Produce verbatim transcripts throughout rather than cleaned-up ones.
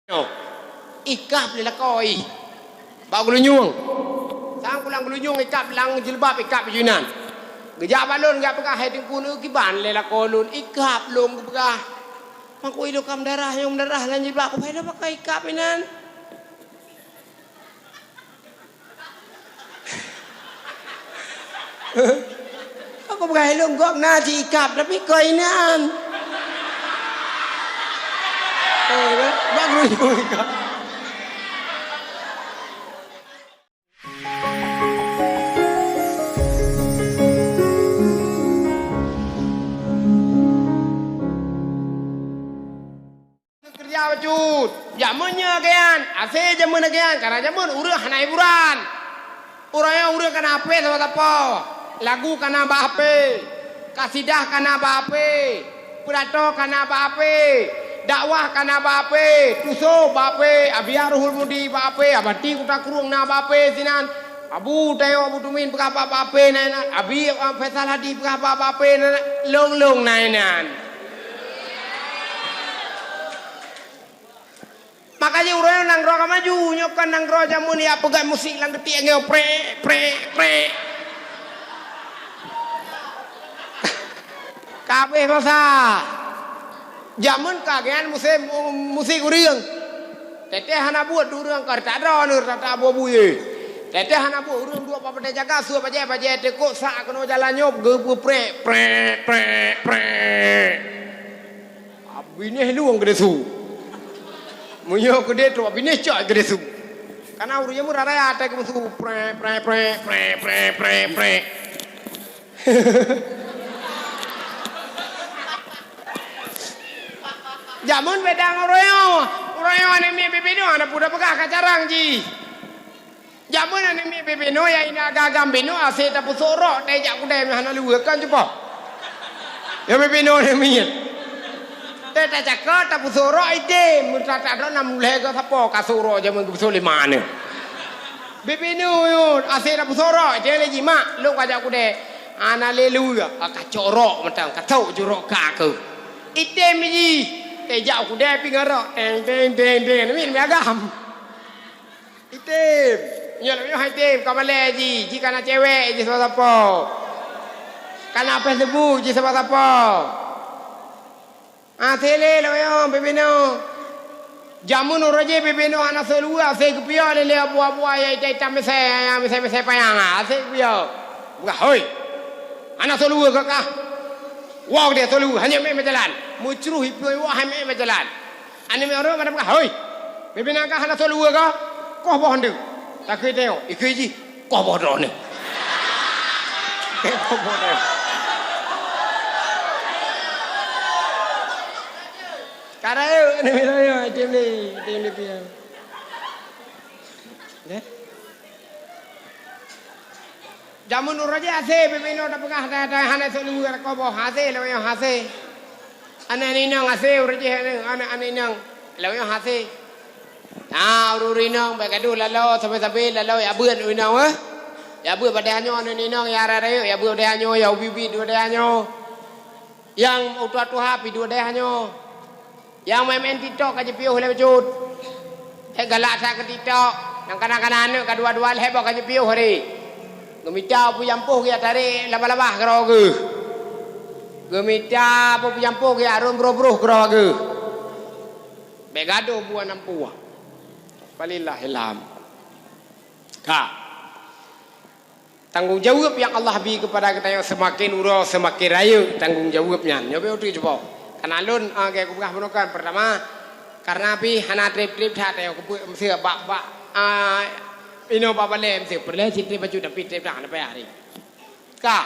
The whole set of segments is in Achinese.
Nyoe, ikab lé lakoe ih. Bak geulinyueng. Sang pulang geulinyueng ikab lam jilbab, ikab baju inan. Geujak bak lôn, geujak peugah, "Hai Teungku, neukiban lé lakoe lôn, ikab lôn," geupeugah. Mangkok ilôn ka meudarah, nyang meudarah lam jilbab, kupeugah, "Ilôn pakon ikab inan?" Aku peugah ilôn gob na cit ikab, tapi kon inan. Oh, bak geulinyueng ikab. Keureuja bacut. Jameun nyoe lagèe nyan, asèe jameun lagèe nyan, karena jameun ureueng hana hiburan. Uroe nyoe ureueng kana H P sapo-sapo. Lagu kana bak H P. Kasidah kana bak H P. Pidato kana bak H P. Dakwah kana bak H P. Tuso bak H P. Abi Ruhul Mudi bak H P. Abati Kuta Krueng na bak H P sinan. Abu Tayo Abu Tumin peugah bak H P na inan. Abi Faisal Hadi peugah bak H P na inan. Long-long na inan. Makajih uroe nanggroe ka maju, nyoe kan nanggroe jameun ya peugah musik lam geutiek nyoe, prek, prek, prek. Ka abéh masa. Jameun ka geuyan musém, musik ureueng. Teuh-teuh hana buet ureueng ka reutak droeneuh, reutak-reutak abu-abu ye. Teuh-teuh hana buet ureueng duek bak peuté jaga, sue bajèe-bajèe teukok sak keunoe jalan nyoe geupeuprek, prek, prek, prek. Binéh lueng keudeh su. Meunyoe keudeh trok binéh cok keudeh su. Kana ureueng nyan meuraya atai keusu, prek, prek, prek. Jameun beda ngon uroe nyoe. Uroe nyoe aneuk miet bibinoe hana peue tapeugah ka carang jih. Jameun aneuk miet bibinoe ya ina agam-agam binoe asèe tapeusok rok teuh jak kudèe meuhana luweue kan cupo. Ya bibinoe aneuk miet. Teuh tacakot tapeusok rok item, meutatak droe nam lhèe goe sapo ka sok rok jameun geupeusok lé ma aneuk. Bibinoe nyoe asèe tapeusok rok, item lé jih, "Mak, lôn ka jak kudèe." "Hana lé luweue, ka cok rok mantong, ka cok ju rok ka keuh." Item jih, teuh jak kudèe pih ngon rok, teng, teng, teng, teng, aneuk miet agam. Item. Nyoe lagèe nyoe hai item, ka malèe jih, jih kana cewek jih sapo-sapo. Kana Facebook jih sapo-sapo. Ah, teuh lé lagèe nyoe bibinoe. Jameun uroe jih bibinoe hana soluwe, asèe geupiôh lé-lé abu-abu ya itam-itam misai, ya misai-misai panyang, ah, asèe geupiôh. Peugah, "Hoi! Hana soluwe kah? Woe deh soluwe, hana mé meujalan." Meucruh ipiôh iwoe hana mé meujalan. Aneuk miet ureueng pada peugah, "Hoi! Bibinoe kah hana soluwe kah? Koh boh nteuk." Takheun tengok, ikheun jih, "Koh boh droeneuh." Koh boh droeneuh. Ka rayeuk aneuk miet ureueng, item lé, item lé pian. Deh. Jameun uroe jih asèe, bibinoe tapeugah, ta-, ta-, hana soluwe koh boh, asèe lagèe nyoe asèe. Aneuk inong asèe uroe jih, aneuk, aneuk, aneuk inong lagèe nyoe asèe. Ah, ureueng inong bèk gadoh laloe, sabe-sabe laloe ya beuet inong, eh. Ya beuet padahai nyoe aneuk inong ya rayeuk, ya beuet padahai nyoe, ya ubit-ubit padahai nyoe. Nyang tuha-tuha pih padahai nyoe. Nyang main-main TikTok ka jipiôh lé bacut. Eh, galak that keu TikTok. Nyang kana-kana aneuk ka dua-dua lhèe boh ka jipiôh hari. Geumita peue jampoh geuh tarek labah-labah keudroe geuh. Geumita peue jampoh geuh arôn broh-broh keudroe geuh. Bèk gadoh buah nampuah. Falillahil hamd. Ka. Tanggong jaweueb nyang Allah bi keupada geutanyoe seumaken uroe seumaken rayeuk tanggong jaweueb nyan. Nyoe bèk uteuk cupo. Kana lôn, ah, gèt kupeugah bunoe kan, peurtama, kareuna pih hana trép-trép that tanyoe keupeue meusé bak, bak, ah, inoe bak balèe meusé peureulèe sitrép bacut tapi trép that hana payah ri. Ka.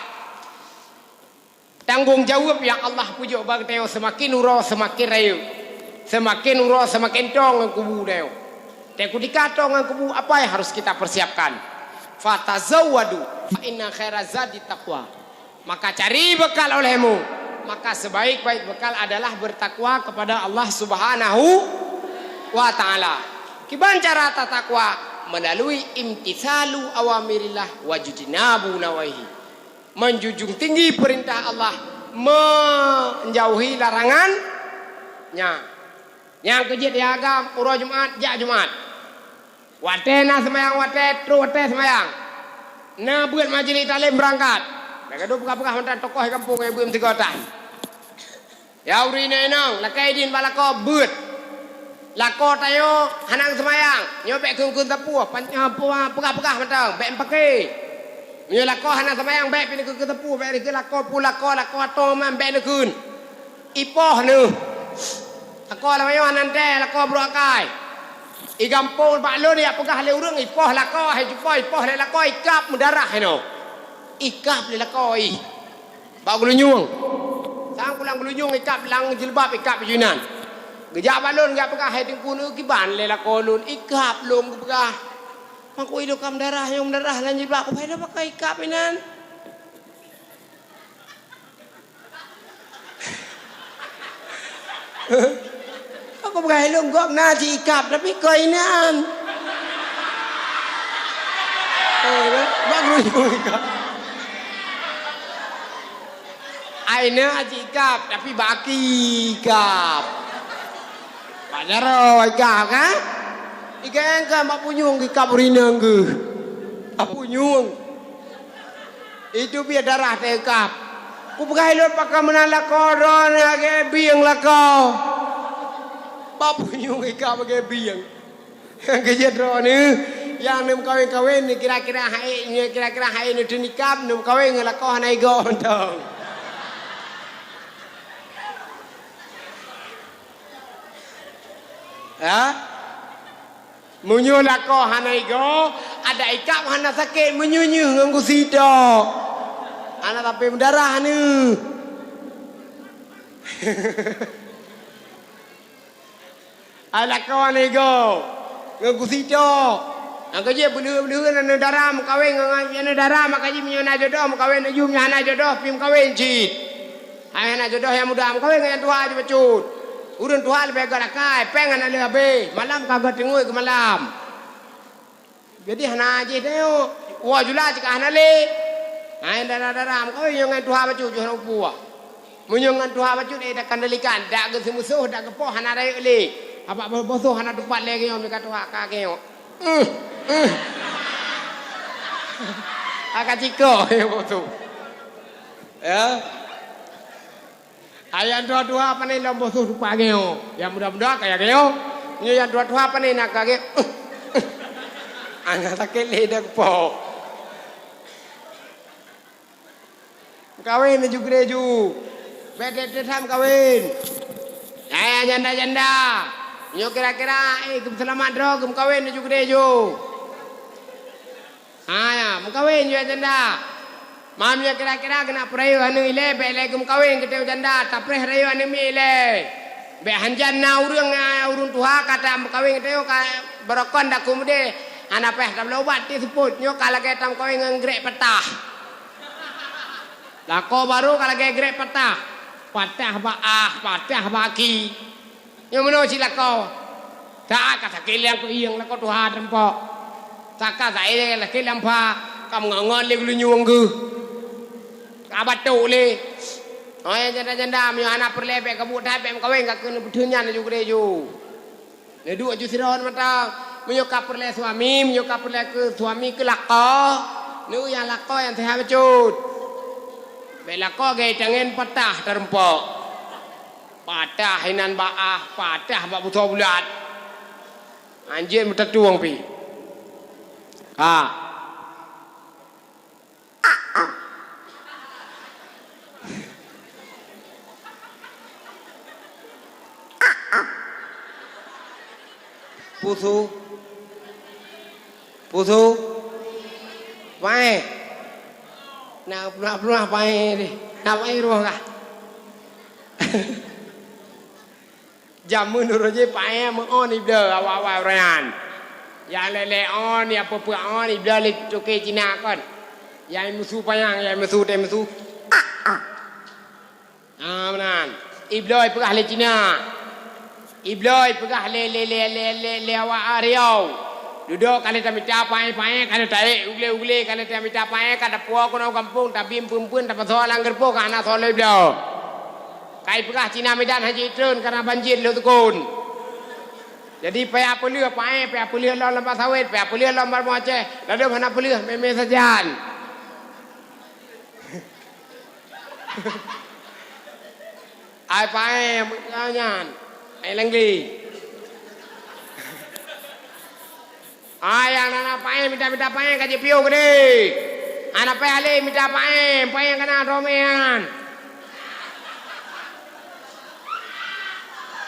Tanggong jaweueb nyang Allah peujok bak geutanyoe seumaken uroe seumaken rayeuk, seumaken uroe seumaken tong ngon kubu tanyoe. Teukutika tong ngon kubu, apa yang harus kita persiapkan? "Fatazawwadu, fa inna khaira zadi taqwa." Maka cari bekal olehmu, maka sebaik-baik bekal adalah bertakwa kepada Allah Subhanahu wa Ta'ala. Kiban cara tatakwa? Melalui imtithalu awamirillah wajtinabu nawahi. Menjunjung tinggi perintah Allah, menjauhi larangan-Nya. Nyang keu jeuet di agam, uroe Jumat, jak Jumat. Watée na seumayang watée, troh watée seumayang. Na beuet majelis taklim beurangkat. Lagée dum peugah-peugah mantong tokoh gampông nyang beuet meusigoe tan. Ya ureuëng inong-inong, lakée idin bak lakoe beuet. Lakoe tanyoe hana geuseumayang, nyoe bék kheun-kheun sapeue, pan-, eh, peugah-peugah mantong, bék meupaké. Meunyoe lakoe hana seumayang, bék pih neukheun-kheun sapeue, bék neukheun lakoe peue lakoe, lakoe atong man, bék neukheun. Ipoh neuh. Lakoe lam nyoe hana teuntée, lakoe brok akai. I gampông bak lôn jak peugah lé ureuëng, ipoh lakoe, hai cupo, ipoh lé lakoe, ikab meudarah inoe. Ikab lé lakoe ih. Bak geulinyueng. Sang pulang geulinyueng ikab lam jilbab, ikab baju inan. Geujak bak lôn, geujak peugah, hai teungku, neukiban lé lakoe lôn, ikab lôn geupeugah. Mangkok idong ka meudarah, nyang meudarah lam jilbab, kupai dah pakai ikab inan. Aku peugah ilong gob na cit ikab, tapi keu inan. Oh, bak geulinyueng ikab. Ai na cit ikab, tapi baki ikab. Bak jaroe ikab, kan? Ikab kan bak punyueng ikab ureuëng inong geuh. Bak punyueng. Itu pih darah teuikab. Kupeugah ilôn pakon meunan lakoe droeneuh lagée bieng lakoe. Bak punyueng ikab lagée bieng. Keujeuet droeneuh, nyang neumeukawen-kawen, kira-kira hai, kira-kira hai neuteunikab, neumeukawen ngon lakoe hana igoe mantong. Ya? Meunyoe lakoe hana igoe, adak ikab hana sakét, meunyoe nyeuh ngon gusi tok. Hana sampai meudarah neuh. Ai lakoe hana igoe, ngon gusi tok. Nyang keujeuet beuleuheuen-beuleuheuen aneuk dara meukawen ngon aneuk dara, maka jih meunyoe na jodoh meukawen laju, meunyoe hana jodoh pih meukawen cit. Hai hana jodoh nyang muda meukawen ngon nyang tuha jih bacut. Ureuëng tuha leubeh gét akai, péng hana lé habéh, malam ka gét teungeut keu malam. Jadi hana jih tanyoe, woe jula cit ka hana lé. Hai dara-dara meukawen nyoe ngon tuha bacut jih hana upua. Meunyoe ngon tuha bacut, eh, takandalikan, dak geuseumusoh, dak geupoh hana rayeuk lé. Abak boh-, bosoh hana tupat lé geunyoe meuka tuha ka geunyoe. Uh, uh. Ka ciko bosoh. Ya. Ayah tuha-tuha pane lom bosoh tupat geunyoe. Yang muda-muda kaya geunyoe. Nyoe yang tuha-tuha pane na ka geunyoe. Uh, uh. Hana sakét lé dak geupoh. Meukawen laju keudeh ju. Bék that-that meukawen. Hai janda-janda. Nyoe kira-kira, eh, geupeuseulamat droe geumeukawen laju keudeh ju. Ha, ya, meukawen ju janda. Mam nyoe kira-kira keuneuk peurayeuk aneuk ilée, bék lé geumeukawen keu janda, tapreh rayeuk aneuk miet ilée. Bék hanjan na ureuëng, ureuëng tuha ka tameukawen keu ka barokon dak keumudeh. Hana payah tabloe ubat tiep seupôt, nyoe ka lagée tameukawen ngon grek patah. Lakoe barô ka lagée grek patah, patah bak ah, patah bak aki. Nyoe meunoe cit lakoe. Taát ka sakét lé nyang keuieng lakoe tuha teumpok. Saka saé sakét lam pha, ka meungon-ngon lé geulinyueng geuh. Ka batok lé. Oh, ya janda-janda, meunyoe hana peureulée bék kabuet that, bék meukawen, ka keuneuk peuteunyan laju keudeh ju. Neuduek ju sidroe mantong. Meunyoe ka peureulée suami, meunyoe ka peureulée keu suami keu lakoe, neu nyang lakoe nyang seuhat bacut. Bék lakoe gaya tangen patah tareumpok. Patah inan bak ah, patah bak busoe bulat. Anjeut meutatueng pih. Ha. Pusu. Pusu. Paéh. Nak peuluah-peuluah paéh deh. Nak paéh rumoh kah? Jameun uroe jih paéh meu'ôn ibloe awai-awai uroe nyan. Nyang lé-lé 'ôn, nyang peue-peue 'ôn ibloe lé toke Cina kon. Nyang meusu panyang, nyang meusu teuh meusu. Ah, meunan. Ibloe peugah lé Cina. Ibloe peugah lé, lé, lé awak Riau. Dudoe ka lheueh tamita paéh-paéh, ka lheueh taék u glé-u glé, ka lheueh tamita paéh, ka tapuwoe keunoe gampông, tabim peuen-peuen, tapasoe lam geureupoh, ka hana soe lé ibloe. Ka ipeugah Cina Medan hana jitreun kareuna banjir lheueh seukon. Jadi, payah peuleueh paéng, payah peuleueh lom lam sawét, payah peuleueh lom barô Aceh, ladôm hana peuleueh, mé-mé sajan. Ai paéng, nyan, ai lengli. Ai nyang hana paéng, mita-mita paéng ka jipiôh keudéh. Hana payah lé mita paéng, paéng ka na droe mé nyan.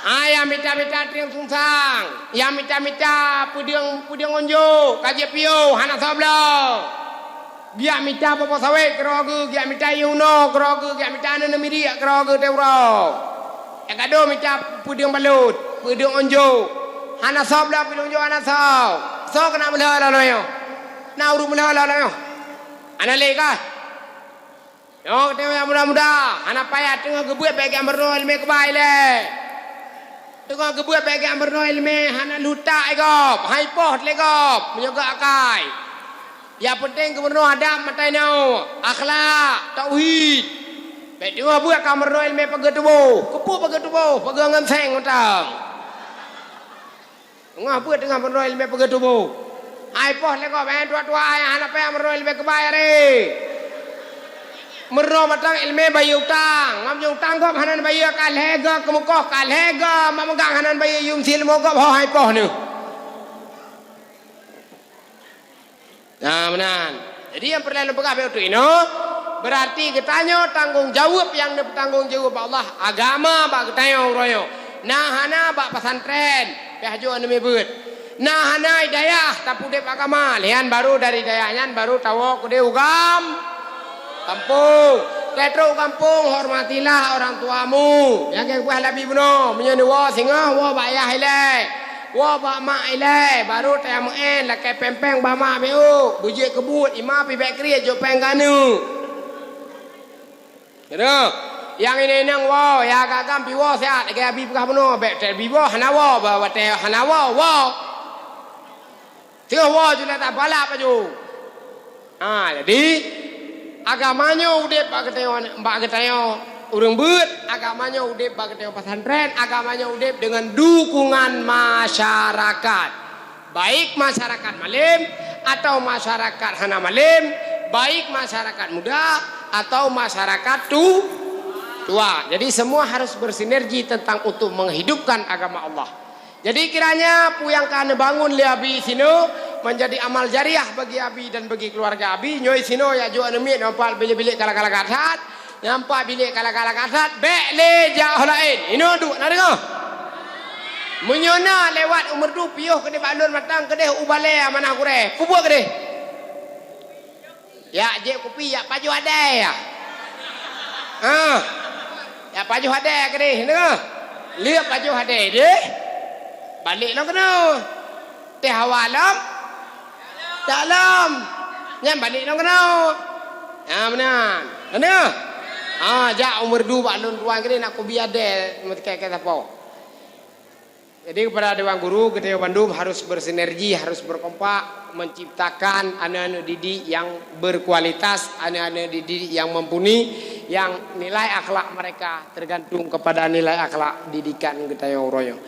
Ai nyang mita-mita trieng sungsang, nyang mita-mita peudeueng, peudeueng unjôk, ka jipiôh, hana soe bloe. Geujak mita poh-poh sawét keudroe geuh, geujak mita ié unoe keudroe geuh, geujak mita aneuk-aneuk mirik keudroe geuh teuh uroe. Nyang gadôh mita peudeueng balôt, peudeueng unjôk. Hana soe bloe peudeueng unjôk, hana soe. Soe keuneuk meulhô lam nyoe? Na ureueng meulhô lam nyoe? Hana lé kah? Nyoe teuh nyang muda-muda, hana payah teungoh geubeuet bèk geujak meurunoe ileumèe keubai lé. Teungoh geubeuet bèk geujak meurunoe ileumèe, hana lheueh that lé gob, han ipoh lé gob, meunyoe geuakai. Nyang peunteng geumeurunoe adab meutai nyoe, akhlak, tauhid. Bèk teungoh beuet ka meurunoe ileumèe pageue tuboh. Keupeue pageue tuboh? Pageue ngon seng mantong. Teungoh beuet teungoh meurunoe ileumèe pageue tuboh. Han ipoh lé gob, eh, tuha-tuha nyang hana payah meurunoe ileumèe keubai aré. Meurunoe mantong ileumèe bayeue utang. Meunyoe utang gob hana bayeue, ka lhèe goe keumeukoh, ka lhèe goe mak meugang hana bayeue, yum si leumo gob ho han ipoh neuh. Nah, meunan. Jadi, nyang peureulèe lôn peugah bèk uteuk inoe, beurati geutanyoe tanggông jaweueb nyang neupeutanggông jaweueb bak Allah, agama bak geutanyoe uroe nyoe. Na hana bak pesantren, payah jok aneuk miet beuet. Na hana i dayah tapeuudép agama, lheuh nyan baru dari dayah nyan baru tawoe keudéh u gam-, gampông. Teutrok u gampông, hormatilah orang tuamu. Nyang keu peugah Nabi bunoe, meunyoe neuwoe singoh, woe bak yah ilèe. Woe bak mak ilèe, baru tayang meu'en, lakèe péng-péng bak mak beuh, beujeuet keu buet, i ma pih bèk kriet jok péng keu aneuk. Keunoe, nyang inong-inong woe, nyang agam-agam pih woe siat, lagèe Abi peugah bunoe, bèk teubi woe hana woe, bah watèe hana woe, woe. Teuh woe ju lé tabalak pajoh. Ha, jadi, agama nyoe udép bak geutanyoe, bak geutanyoe ureueng beuet, agama nyoe udép bak geutanyoe pesantren, agama nyoe udép deungon dukungan masyarakat. Baik masyarakat malém atau masyarakat hana malém, baik masyarakat muda atau masyarakat tu-, tua. Jadi, semua harus bersinergi tentang untuk menghidupkan agama Allah. Jadi, kiranya peue nyang ka neubangun lé Abi sinoe menjadi amal jariah bagi Abi dan bagi keluarga Abi. Nyoe sinoe jak jok aneuk miet nampak bilék-bilék ka lagak-lagak that, nampak bilék ka lagak-lagak that, bèk lé jak ho laén. Inoe duek na deungoe. Meunyoe na lewat u Meureudu piôh keudéh bak lôn mantong keudéh u balèe Amanah Gurèe. Peubuet keudéh. Jak jieb kupi, jak pajoh adèe, ya. Ha. Jak pajoh adèe keudéh, deungoe. Lheueh pajoh adèe deh, balek lom keunoe. Teuh hawa lom, jak lom. Nyan balek lom keunoe. Ha, meunan. Deungoe. Ha, jak u Meureudu bak lôn tuan keudéh, nak kubi adèe, meuteukèe-kèe sapo. Jadi, kepada dewan guru, geutanyoe bandum harus bersinergi, harus berkompak, menciptakan aneuk-aneuk didik yang berkualitas, aneuk-aneuk didik yang mumpuni, yang nilai akhlak mereka tergantung kepada nilai akhlak didikan geutanyoe uroe nyoe.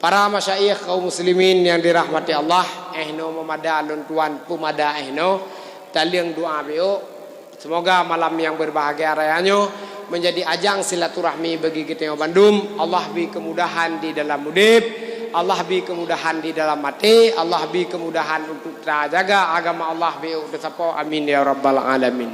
Para masyayikh kaum muslimin yang dirahmati Allah, eh, nyoe meumada lôn tuan peumada, eh, nyoe taleueng doa beuh. Semoga malam yang berbahagia raya nyoe menjadi ajang silaturahmi bagi geutanyoe bandum. Allah bri kemudahan di dalam udép, Allah bri kemudahan di dalam até, Allah bri kemudahan untuk tajaga agama Allah beuh teusapo. Amin ya rabbal alamin.